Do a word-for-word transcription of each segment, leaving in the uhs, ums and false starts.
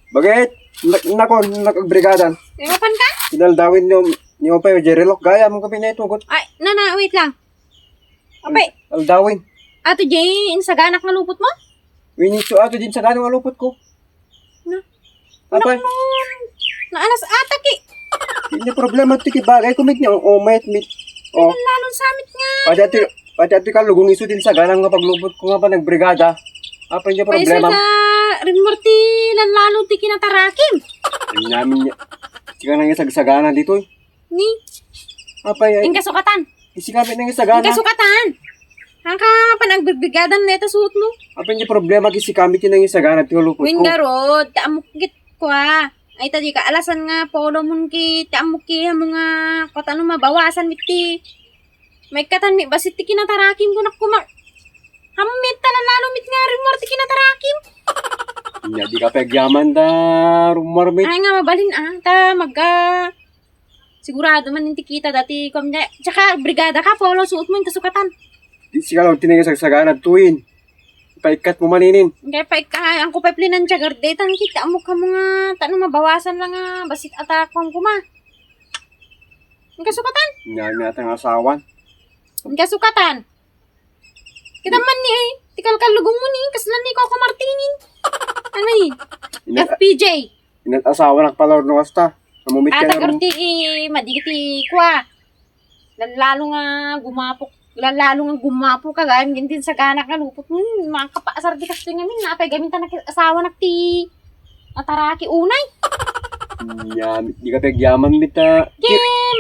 Bakit? Nak-, nako, nakagbrigadan. May mapan ka? Kinaldawin niyo, niyo pa yung Jerry Lock. Gaya mo kami na itugot. Ay, nana, wait lang. Apay, Aldawin. Ato di insaganak nga lupot mo? Winitso ato din sagana nga lupot ko. Na. Apay, Naanas ata ki. Hindi problema ti kibagay ko mit niya. O, met, mit. O, Lalong samit nga. Pati ati, pati ati ka lugong iso din sagana nga paglupot ko nga pa nagbrigada. Apay niya problema. Sa rimor ti lalalo ti kinatarakim. Ang namin niya. Sika nang isagsagana dito eh. Ni, Apay, ay, ingkasukatan. Isi kami nang isagana. Ingkasukatan. Ang ka panagbibigadan na ito suot mo. Apay, hindi problema, kisi kami ti nang isagana, ti ulupot ko. Win garod, ta amok git kwa. Ay, ta di ka alasan nga, polo mun ki, ta amok ki, amo nga, kota no mabawasan, miti. May katan, mi, basit ti kinatarakim ko, nakuma. Hamit, tanan lalo, mit nga, rimor ti kinatarakim. Nya, di ka pegyaman da, rumor, mit. Ay, nga, mabalin, ah, ta, mag, ah, Sigurado man inti kita dati, kuwan, tsaka brigada ka, polo, suot mo yung kasukatan. Di, sika lang, tinay nga sagsagana tuin. Paikkat mo maninin. Kaya paikka, ang kupay plinan siya, gardetan kita, amo ka mga, tano mabawasan lang nga, basit atakon kuma. Ang kasukatan. Nya, nya, tang asawan. Ang kasukatan. Kita man ni, ay, ti kalkalugong mo ni, kasla ni Coco Martinin. Ano ni? Ina- F P J. Inat asawa nak palor no kasta. Amumit ka Ata na rum- garti, eh, madigi ti kwa. Lalalo nga gumapo, lalalo nga gumapo ka, gayam din sagana nga lupot. Hmm, makapasar di kasi ngamin, napay gamin ta nak asawa nak ti ataraki unay. Yam, di ka pegyaman, mita. Kim!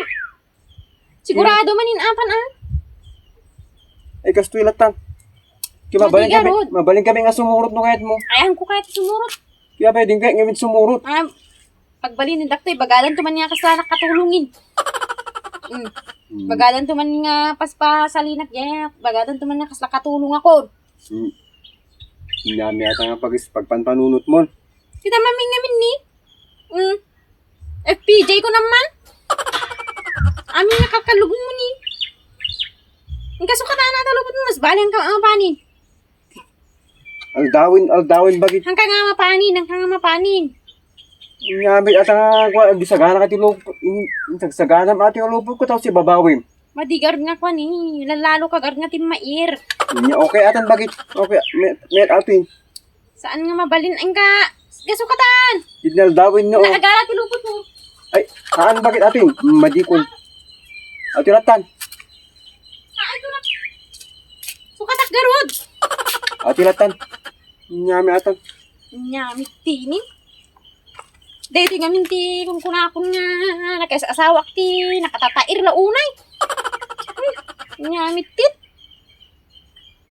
Sigurado man in apan, ah. Ay, kastoy latan. Kaya mabalin kami, mabalin kami nga sumurot no kayat mo. Ayan ko kayat sumurot. Kaya pwedeng kaya ngayon sumurot. Ah, pagbalin ni Daktoy, bagalan to man nga kasla nakatulungin. Mm. Hmm. Bagalan to man nga paspasalinak, ya. Bagalan to man nga kasla katulong ako. Hmm. Hindi kami ata nga pag-, pagpanpanunot mo. Kita mamingamin ni. Mm. F P J ko naman. Amin nga kakalugong mo ni. Ang kasukatan na talupot mo, mas bali ang ka-, ang panin. Aldawin, aldawin, bakit? Ang ka nga mapanin, ang ka nga mapanin. Nga, may ata nga, kwa, di sagana ka ti lupot, in, in, sag-, sagana, ati nga lupot ko, tapos ibabawin. Madigar nga kwa ni, lalalo ka gar nga timmair. Nya, okay, atan, bakit? Okay, may, may atin. Saan nga mabalin ang ka-, kasukatan? Dinaldawin no. Naagara ti lupot mo. Ay, haan bakit atin? Madikon. Ati latan. Ay, ito na. Sukatak garud. Ati latan. Nyami atan. Nyami tinin. Daytoy ngamin ti kunkunakon nga nakaisasawa ti nakatatair la unay. Hmm, nyamit tit.